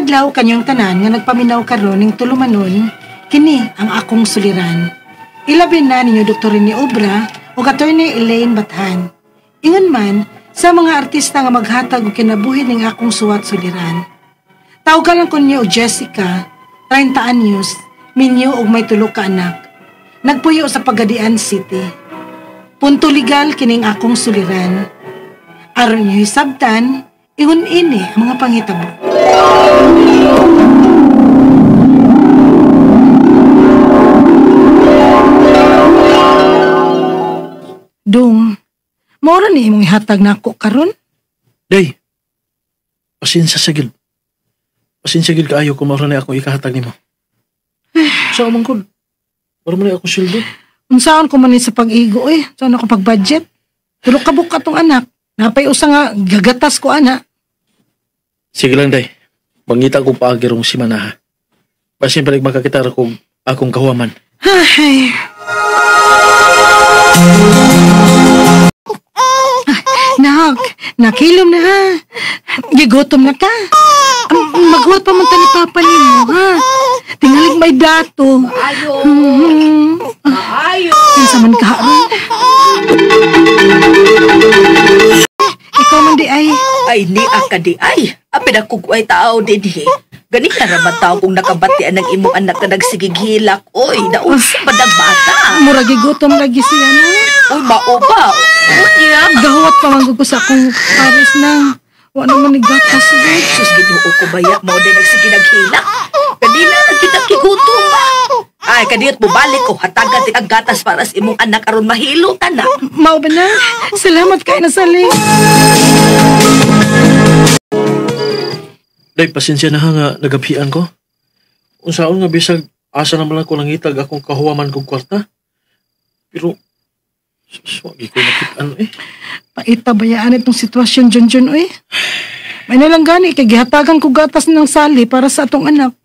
adlaw kanyong tanan nga nagpaminaw karon ning tulumanon, kini ang akong suliran. Ilabi na ninyo Dr. Rene Obra o Attorney Elaine Bathan. Ingon man sa mga artista nga maghatag og kinabuhi ning akong suwat suliran. Tawgan lang ko niyo og Jessica, 30 anyos, minyo og may tulo ka anak. Nagpuyo sa Pagadian City. Punto legal kining akong suliran. Aron niyo hisabtan, ingon ini ang mga panghitabo. Dong, maura ni imong ihatag nako karon? Day, pasensya sa gil. Pasensya gil kaayo kung maura ni akong ikahatag nimo. Sa amang kod, maura man ni akong sweldo. Unsaon ko man ni sa pag-igo eh. Saan ako pag-budget? Pero kabuk ka tong anak. Napay usa nga gagatas ko ana. Sige lang, Day. Mangita ko paagi rong si Manaha. Basin palig makakita ra kog akong kahuaman. Ay. Nak, nakilom na ha. Gigutom na ka. Maghuwat pa man ta ni Papa nimo ha. Tingalig may dato. Maayo. Maayo. Kinsa man ka ron? Ikaw man di ay. Ay, ni aka di ay. Apin ako ay tao dinhi. Ganina ra man tao kung nakabatian ng imong anak na nagsigighilak. Oy, naunsa ba ng bata? Mura gigutom lagi siya na. Uy, mao ba? Unya. Gahuwat pa man ko sa akong pares na. Wa naman ni gatas. Sus, Ginoo ko baya. Mao din nagsige naghilak. Kanina na kita kigutom ba? Ay, kadiyot mo balik ko. Hatagan ti ang gatas para sa imong anak aron mahilo ta na. Mao ba na? Salamat kay na sali. Day, pasensya na ha nga nagabhian ko. Unsaon nga bisag asa naman lang ko nangitag akong kahuwaman kong kwarta. Pero, wagi ko nakit-an eh. Paita bayaan itong sitwasyon, Junjun, oy. May nalang gani, kay gihatagan ko gatas ng sali para sa atong anak.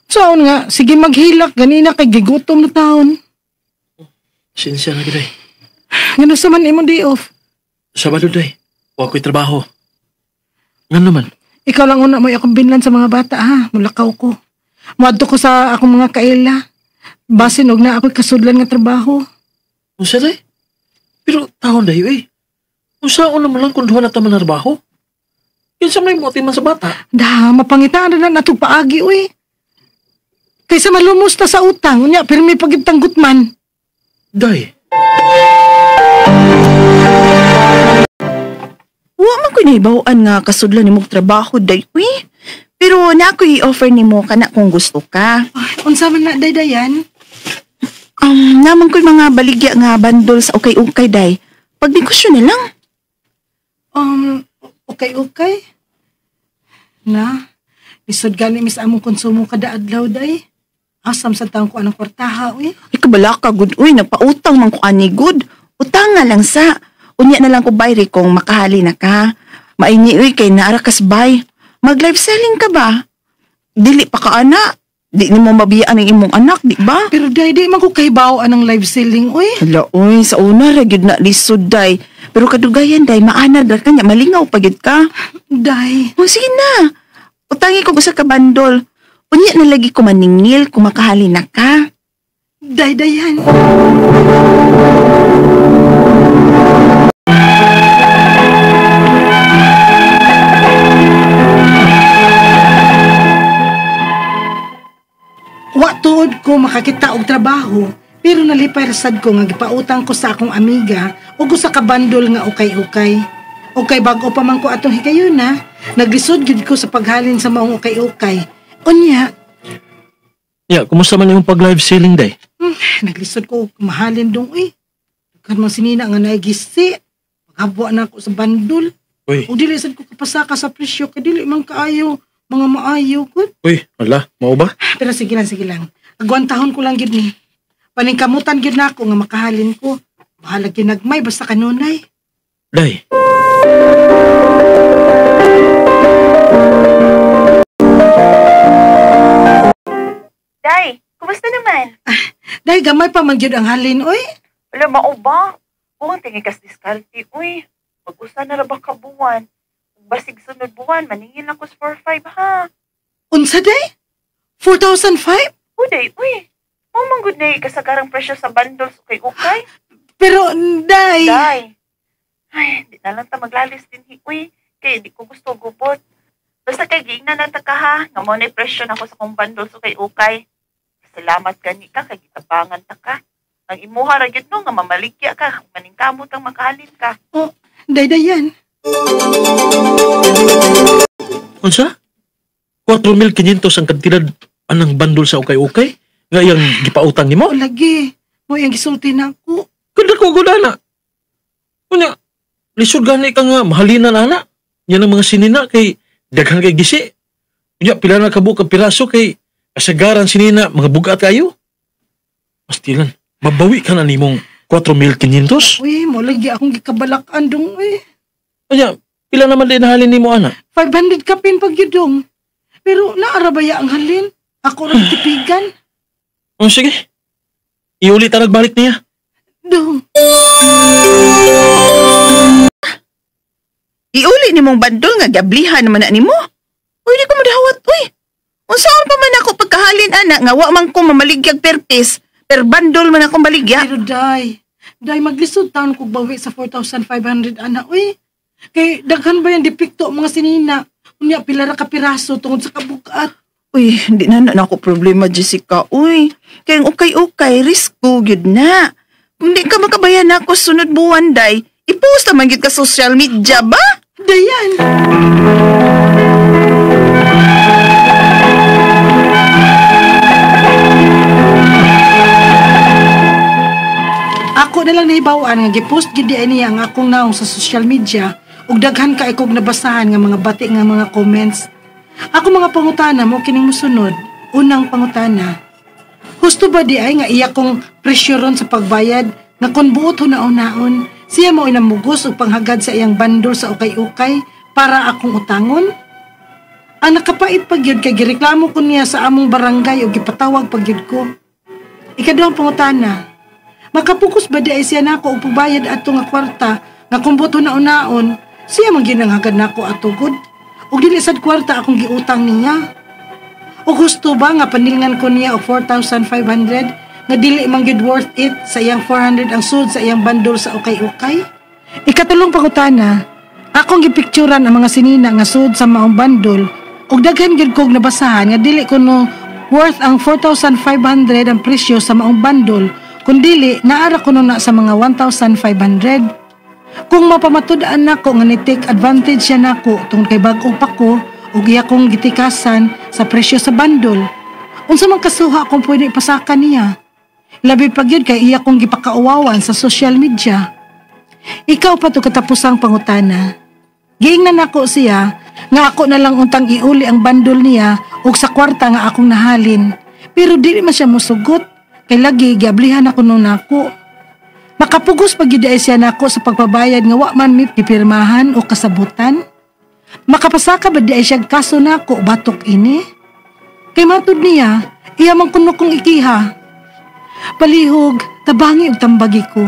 Saon nga, sige maghilak, ganina kay gigutom na taon. Pasensya na, Day. Ngano sa man imong day off? Sabado, Day. Wa ko'y trabaho. Ngano man? Ikaw lang una mo akong binlan sa mga bata, ha? Mulakaw ko. Muadto ko sa akong mga kaila. Basin og na ako'y kasudlan nga trabaho. Unsa, Day? Pero taon, Day, eh. Unsaon naman lang kung duha na ta man trabaho? Kinsa may motin man sa bata? Da, mapangitaan na natog paagi, uy. Kaysa malumos ta sa utang, unya, pero may pagitanggut man. Day. Wa man ko'y nahibaw-an nga kasudlan nimo og trabaho, Day, uy. Pero na ako'y i-offer nimo kana kung gusto ka. Ay, unsa man na, Day, Dayan? Naman ko'y mga baligya nga bandol sa ukay-ukay, Day. Pagnegosyo na lang. Okay-okay. Na, lisod gani mis among konsumo kada adlaw, Day. Asam sa taong ko anong kwartaha, uy. Ay, kabala ka, good, uy. Nagpautang man ko ani, good. Utang nga lang sa. Unya na lang ko, bayri, kung makahali na ka. Maini, uy, kay naara kas, bay. Mag-live selling ka ba? Dili pa ka, ana. Di nimo mabiyaan ang imong anak, di ba? Pero, Day, di man ko kahibaw anang live selling, uy. Hala, uy, sa una, ra gyud na lisod, Day. Pero kadugayan, Day, maanad ra kanya, malingaw pa gyud ka. Day. O, sige na. Utangi ko usa ka bandol. Unya na lagi ko maningil kung makahali na ka. Day, Dayan. Wa tuod ko makakita og trabaho, pero nalipay rasad ko nga gipautang ko sa akong amiga ug usa ka bandol nga ukay-ukay. Okay, bag-o pa man ko atong higayuna, naglisod gyud ko sa paghalin sa maong ukay-ukay. Unya. Ya, kumusta man imong pag-live selling, Day? Naglisod ko mahalin dong, uy. Daghan man sinina nga naigisi. Paghabwa na ako sa bandol. Uy. O dili sad ko kapasaka sa presyo kay dili man kaayo mga maayo gud. Uy, wala, mao ba? Pero sige lang, sige lang. Agwantahon ko lang gyud ni. Paningkamutan gyud nako nga makahalin ko. Bahala ginagmay basta kanunay. Day. Day, kumusta naman? Day, gamay pa man gyud ang halin, oy. Wala, mao ba? Buwan tingi kas diskarte, uy. Mag-usa na ra ba ka buwan? Basig sunod buwan, maningil ako sa 4-5, ha? Unsa day? 4,005? Uday, uy. Mao man gud na kasagarang presyo sa bundles ukay-ukay. Pero, day. Day. Ay, di na lang ta maglalis din hi. Uy, kay di ko gusto gubot. Basta kay giingnan na ta ka ha, nga mao na presyo nako sa kong bundles ukay-ukay. Salamat gani ka kay gitabangan ta ka. Ang imuha ra gyud no nga mamaligya ka, maningkamot kang makahalin ka. Oh, day, Dayan. Unsa? 4,500 ang kantidad anang bandol sa ukay-ukay? Nga iyang gipautang nimo? O lagi, mo yung gisulti na ako. Kada ko gudana. Unya, lisod gani ka nga mahalinan ana. Yan ang mga sinina kay daghan kay gisi. Unya, pila na kabuok ang piraso kay kasagaran sinina mga bugat kayo. Pastilan, mabawi ka na nimong 4,500. Uy, mo lagi akong gikabalakan dong, uy. Unya, pila naman din nahalin nimo ana? 500 kapin pag yun. Pero naarabaya ang halin. Ako rin tipigan. O sige. Iuli ta nagbalik niya. Dong. Iuli ni mong bandol nga gablihan naman na nimo. Uy, di ko madawat, uy. Unsaon pa man ako pagkahalin ana nga wa man ko mamaligyag perpis, per bandol man akong baligya. Pero day, day maglisod taon kog bawi sa 4,500 ana, uy. Kay daghan ba yung depekto mga sinina? Unya pila ra ka piraso tungod sa kabugat. Uy, hindi na na ako problema, Jessica. Uy, kay ang ukay-ukay, risko gyud na. Kung di ka makabayan ako sunod buwan, day, i-post naman gyud ka social media ba? Dayan. Ako na lang nahibaw-an nga gipost gid di ay niya ang akong naong sa social media ug daghan kay kog nabasahan nga mga bati nga mga comments. Ako mga pangutana mo kining mosunod. Unang pangutana. Husto ba di ay nga iya kong presyo ron sa pagbayad nga kun buot hunaon-naon siya mao inamugos og panghagad sa iyang bandol sa ukay-ukay para akong utangon? Ang nakapait pag yun kay gireklamo ko niya sa among barangay o gipatawag pag yun ko. Ikaduhang pangutana, makapukus ba di ay siya nako og pagbayad ato nga kwarta nga kung buot hunaon-naon siya man gyud ang hagad nako ato gud? Og dili sad kwarta akong giutang niya. O gusto ba nga panilngan ko niya og 4,500 nga dili man gyud worth it sa iyang 400 ang sud sa iyang bandol sa ukay-ukay? Ikatulong pangutana, akong gipicturan ang mga sinina nga sud sa maong bandol ug daghan gyud kog nabasahan nga dili kuno worth ang 4,500 ang presyo sa maong bandol, kun dili naara kuno na sa mga 1,500. Kung mapamatud-an nako nga ni-take advantage siya nako tungod kay bag-o pa ko ug iya kong gitikasan sa presyo sa bandol, unsa man kasuha kung pwede ipasaka niya? Labi pa gyud kay iya kong gipakauwawan sa social media. Ikaw pa to katapusang pangutana. Giingnan nako siya nga ako na lang untang iuli ang bandol niya ug sa kwarta nga akong nahalin. Pero dili man siya mosugot kay lagi giablihan ako nun nako. Makapugos pag gyud ay siya nako sa pagpabayad nga wa man mi gipirmahan o kasabutan. Makapasaka ba di ay siya kaso nako batok ini? Kay matud niya, iya man kuno kong ikiha. Palihog, tabangi og tambagi ko.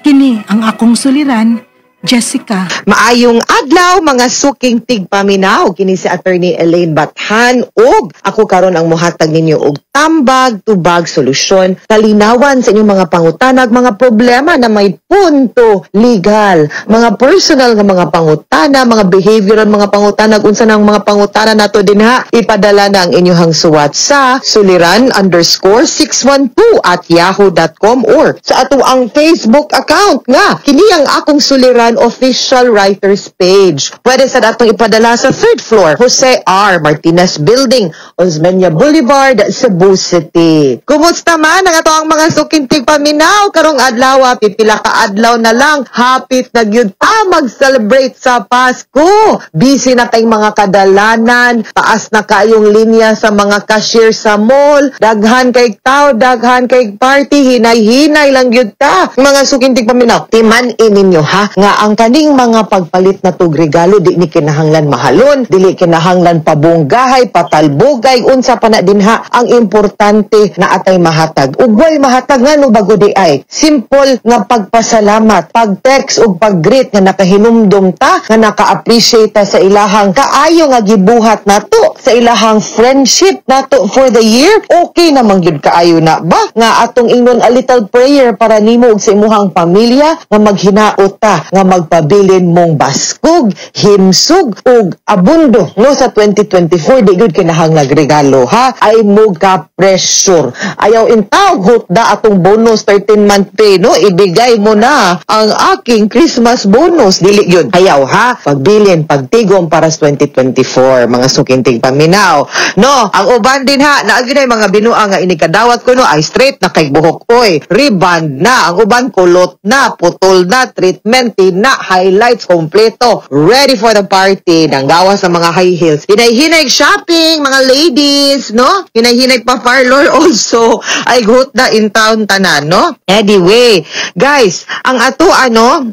Kini ang akong suliran, Jessica. Maayong adlaw mga suking tigpaminaw, kini si Attorney Elaine Bathan ug ako karon ang mohatag ninyo og tambag tubag solusyon kalinawan sa inyong mga pangutanag, mga problema na may punto legal, mga personal nga mga pangutana, mga behavioral mga pangutanag, unsa nang mga pangutana nato dinha, ipadala na ang inyong suwat sa suliran_612@yahoo.com or sa ato ang Facebook account nga kini ang akong suliran official writers page. Pwede sa atong ipadala sa 3rd floor, Jose R. Martinez Building, Osmeña Boulevard, Cebu City. Kumusta man ang ato ang mga suking tigpaminaw karong adlaw, pipila ka adlaw na lang, hapit na gyud ta mag-celebrate sa Pasko. Busy na kay mga kadalanan, taas na kayong linya sa mga cashier sa mall, daghan kay tao, daghan kay party, hinay-hinay lang gyud ta. Mga suking tigpaminaw, timan-in ninyo ha, nga ang kaning mga pagpalit na tug regalo di ni kinahanglan mahalon, dili kinahanglan pabonggahay, patalbogay, unsa pa na dinha. Ang importante na atay mahatag. Ug way mahatag ngano bago di ay simple nga pagpasalamat pagpasalamat, pag-text ug pag-greet nga nakahinumdum ta, nga naka-appreciate ta sa ilahang kaayo nga gibuhat nato, sa ilahang friendship nato for the year. Okay naman gyud kaayo na ba nga atong ingnon a little prayer para nimo ug sa imuhang pamilya nga maghinaot ta nga magpabilin mong baskog, himsog ug abundo, no, sa 2024. Di gyud kinahanglag regalo, ha. Ay mo ka pressure. Ayaw intawg hutda atong bonus, 13 month pay, no, ibigay mo na ang aking Christmas bonus. Dili yun. Ayaw, ha. Pagbilin, pagtigom para sa 2024, mga suking tigpaminaw, no. Ang uban din ha, naa gyud mga binua nga inikadawat ko, no, ay straight na kay buhok oy, rebond na ang uban, kulot na, putol na, treatment na, highlights kompleto, ready for the party, nanggawas sa mga high heels, hinay-hinay shopping, mga ladies, no, hinay-hinay pa parlor also, ay hutda in town tanan, no. Anyway, guys, ang ato ano,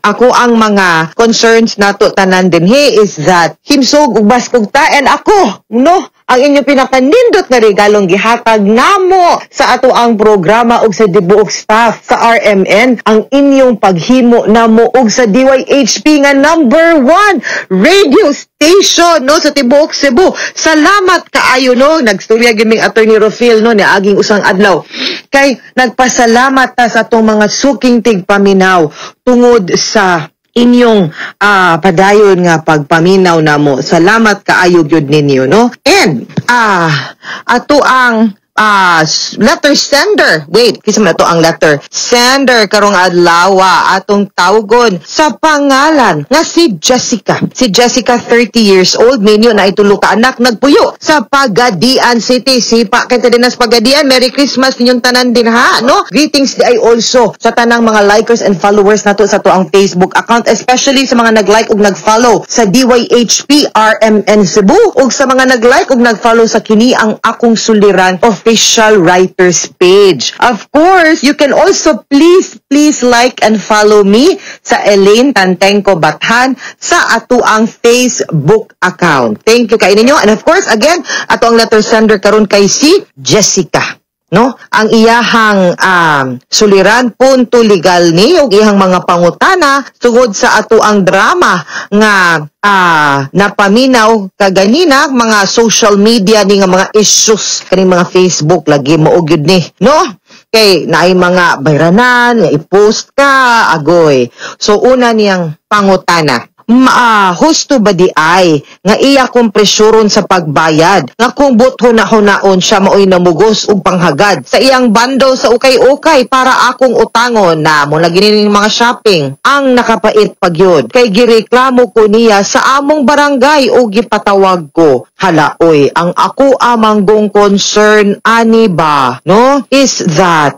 ako ang mga concerns nato tanan din he is that himsog ug baskog ta. And ako, no, ang inyong pinakanindot nga regalong gihatag namo sa ato ang programa ug sa tibuok staff sa RMN, ang inyong paghimo namo ug sa DYHP nga number one radio station, no, sa tibuok Cebu. Salamat kaayo, no. Nagstorya gyud ming Attorney Rofil, no, ni aging usang adlaw. Kay nagpasalamat ta sa atong mga suking tigpaminaw tungod sa inyong padayon nga pagpaminaw namo. Salamat kaayo gyud ninyo, no? And ato ang letter sender. Wait, kisa man ato ang letter sender karong adlaw, atong tawgon sa pangalan nga si Jessica. Si Jessica, 30 years old, minyo, naay tulo ka anak, nagpuyo sa Pagadian City. Sipa kay din sa Pagadian. Merry Christmas ninyong tanan din ha, no? Greetings di ay also sa tanang mga likers and followers nato sa atoang Facebook account, especially sa mga nag-like ug nag-follow sa DYHP RMN Cebu ug sa mga nag-like ug nag-follow sa Kini ang Akong Suliran official writers page. Of course, you can also please, please like and follow me sa Elaine Tantengco Bathan sa atoang Facebook account. Thank you kay ninyo. And of course, again, ato ang letter sender karon kay si Jessica, no? Ang iyahang suliran punto legal ni ug iyang mga pangutana tungod sa ato ang drama nga napaminaw kaganina, mga social media ni nga mga issues kaning mga Facebook lagi mo gyud ni, no, kay naay mga bayranan nga i-post ka agoy. So una niyang pangutana, husto ba di ay nga iya kong presyuron sa pagbayad nga kung buot huna-hunaon siya maoy namugos og panghagad sa iyang bundle sa ukay-ukay para akong utangon na mo lagi ni mga shopping? Ang nakapait pagyud kay gireklamo ko niya sa among barangay o gipatawag ko. Hala oy, ang ako amang gong concern ani ba, no, is that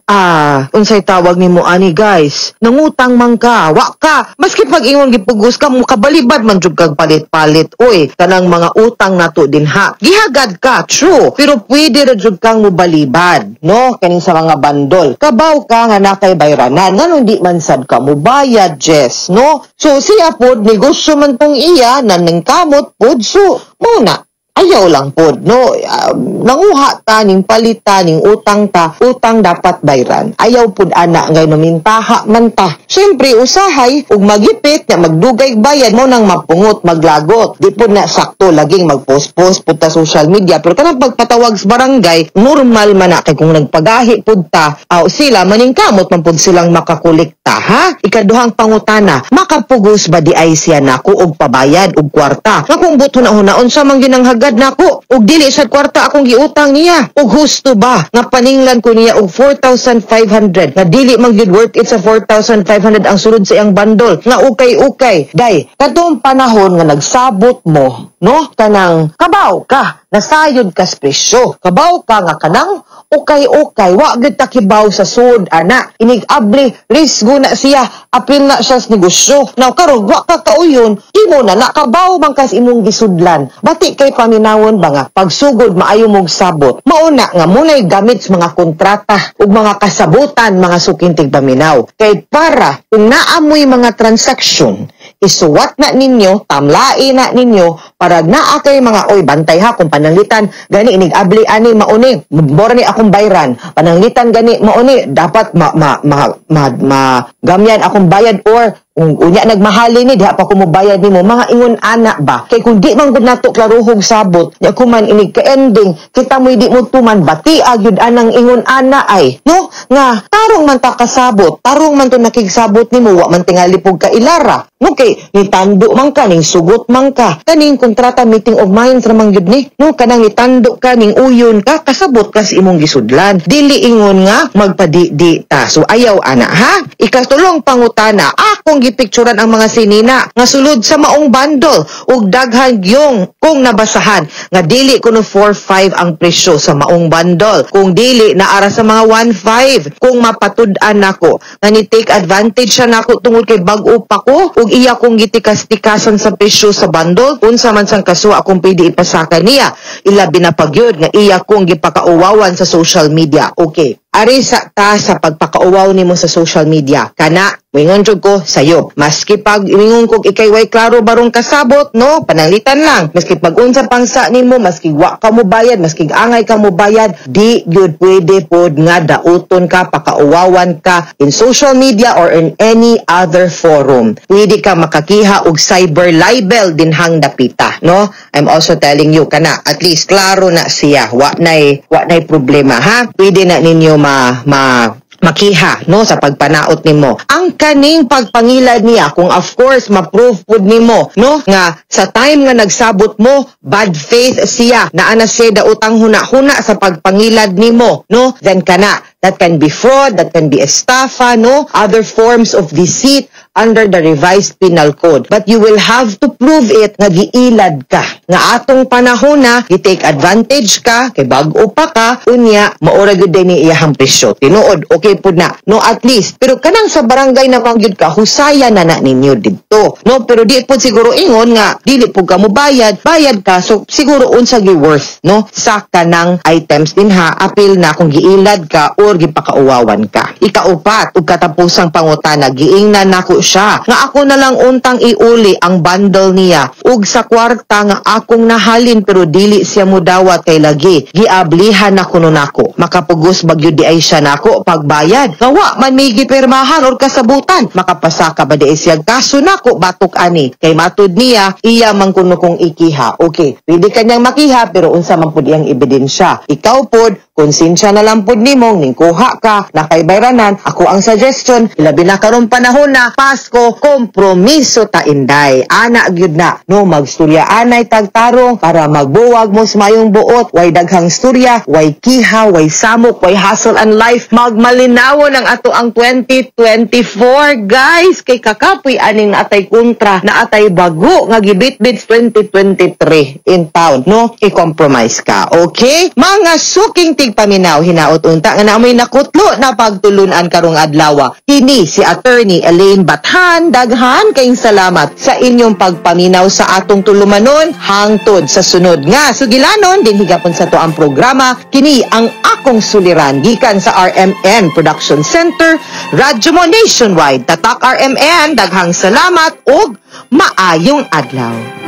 unsay tawag nimo ani, guys, nangutang man ka, wa ka maski pag ingon gipugos ka mo, kabalibad man jud kag palit-palit oy. Kanang mga utang nato din ha, gihagad ka, true, pero pwede ra jud kang mobalibad, no, kaning sa mga bandol. Kabaw ka nga nakay bayranan, nganong di man sad ka mobayad, Jess, no? So siya pod, negosyo man tong iya, naningkamot pod, so mo na ayaw lang pod, no. Nanguha ta ning palita ning utang ta, utang dapat bayran. Ayaw pod ana ngay namintaha man ta. Syempre usahay ug magipit nga magdugay bayad mo nang mapungot maglagot. Di pod na sakto laging magpost-post pud ta social media, pero kanang pagpatawag sa barangay, normal man na kay kung nagpagahi pud ta, aw sila maningkamot man pud silang makakolekta, ha. Ikaduhang pangutana, makapugos ba di ay siya nako og pabayad og kwarta nga kung buot huna-hunaon sa man ginanghagad nako ug dili sad kwarta akong giutang niya? Ug husto ba nga paninglan ko niya og 4,500 nga dili man gyud worth it sa 4,500 ang sulod sa iyang bundle nga ukay-ukay? Day, katong panahon nga nagsabot mo, no, kanang kabaw ka nasayod ka sa presyo, kabaw ka nga kanang ukay-ukay, wa gyud ta kibaw sa sud ana. Inig-abli risgo na siya, apil na siya sa negosyo. Now karon wa ka kauyon, imo na nakabaw man kas imong gisudlan. Bati kay paminawon ba nga pagsugod maayo mong sabot. Mauna nga munay gamit sa mga kontrata ug mga kasabutan, mga suking tigpaminaw, kay para kung naamoy mga transaksyon, isuwat na ninyo, tamlai na ninyo. Para naa kay mga, oy, bantay ha, kung pananglitan gani inig abli ani mauni, bora ni akong bayran. Pananglitan gani mauni, dapat ma ma ma, ma, ma gamyan akong bayad or kung unya nagmahali ni diha pa ko mobayad nimo, mga ingon ana ba. Kay kung di man gud nato klaruhog sabot nya, kuman inig ka ending kita mo di mo tuman, bati gyud anang ingon ana ay, no, nga tarong man ta kasabot, tarong man to nakigsabot nimo, wa man tingali pug kailara, no, kay nitando man ka, ning sugot man ka, kaning kontrata, meeting of minds ra man gyud ni, no, kanang nitando ka, ning uyon ka, kasabot ka sa imong gisudlan, dili ingon nga magpadi-di ta. So ayaw ana ha. Ikatulong pangutana: akong gipicturan ang mga sinina nga sulod sa maong bundle ug daghan yung kung nabasahan nga dili kuno 4-5 ang presyo sa maong bundle, kung dili naara sa mga 1-5. Kung mapatud-an nako nga ni take advantage siya nako tungod kay bag-o pa ko ug iya kong gitikas-tikasan sa presyo sa bundle, unsa man sang kaso akong pwede ipasaka niya, ilabi na pagyud nga iya kong gipakauwawan sa social media? Okay. Ari sa ta sa pagpakauwaw nimo sa social media. Kana, moingon jud ko sayo. Maski pag ingon kog ikay way klaro barong kasabot, no, pananglitan lang. Maski pag unsa pang sa nimo, maski wa ka mo bayad, maski angay ka mo bayad, di gyud pwede pod nga dauton ka, pakauwawan ka in social media or in any other forum. Pwede ka makakiha og cyber libel dinhang dapita, no? I'm also telling you kana, at least klaro na siya, wa nay problema ha. Pwede na ninyo ma ma makiha, no, sa pagpanaot nimo. Ang kaning pagpangilad niya, kung of course ma-prove pud nimo, no, nga sa time nga nagsabot mo, bad faith siya, naa na siya daotang huna-huna sa pagpangilad nimo, no, then kana, that can be fraud, that can be estafa, no, other forms of deceit under the Revised Penal Code. But you will have to prove it nga giilad ka. Nga atong panahon na, gi-take advantage ka, kay bag-o pa ka, unya, maura gyud ni iyahang presyo. Tinuod, okay pud na. No, at least. Pero kanang sa barangay na gyud ka, husaya na na ninyo didto. No, pero di pud siguro ingon nga, dili pud ka mo bayad, bayad ka, so siguro unsa gi worth, no, sa kanang items din ha, apil na kung giilad ka or gipakauwawan ka. Ikaupat, ug katapusang pangutana, giingnan nako siya nga ako na lang untang iuli ang bundle niya ug sa kwarta nga akong nahalin, pero dili siya mudawat kay lagi giablihan na kuno nako. Makapugos bagyod di ay siya nako pagbayad nga wa man may gipirmahan or kasabutan? Makapasaka ba di ay siya kaso nako batok ani, kay matud niya iya man kuno kong ikiha? Okay, pwede kanyang makiha, pero unsa man pud iyang ebidensya? Ikaw pod, konsensya na lang pud nimo ning kuha ka na kay bayranan. Ako ang suggestion, ilabi na karon panahon na Pasko, kompromiso ta, inday. Ana gyud na, no, magstorya anay tagtarong para magbuwag mo sa mayong buot, way daghang storya, way kiha, way samok, way hustle and life. Magmalinawon ang ato ang 2024, guys, kay kakapoy aning naatay kontra, naatay bago nga gibitbit 2023 in town, no? I-compromise ka, okay? Mga suking tigpaminaw, hinaot unta nga naamoy nakutlo na pagtulunan karong adlaw. Kini si Attorney Elaine Bathan, daghan kayong salamat sa inyong pagpaminaw sa atong tulumanon hangtod sa sunod nga sugilanon din higapon sa to ang programa, kini ang Akong Suliran, gikan sa RMN Production Center, Radyo Mo Nationwide. Tatak RMN, daghang salamat ug maayong adlaw.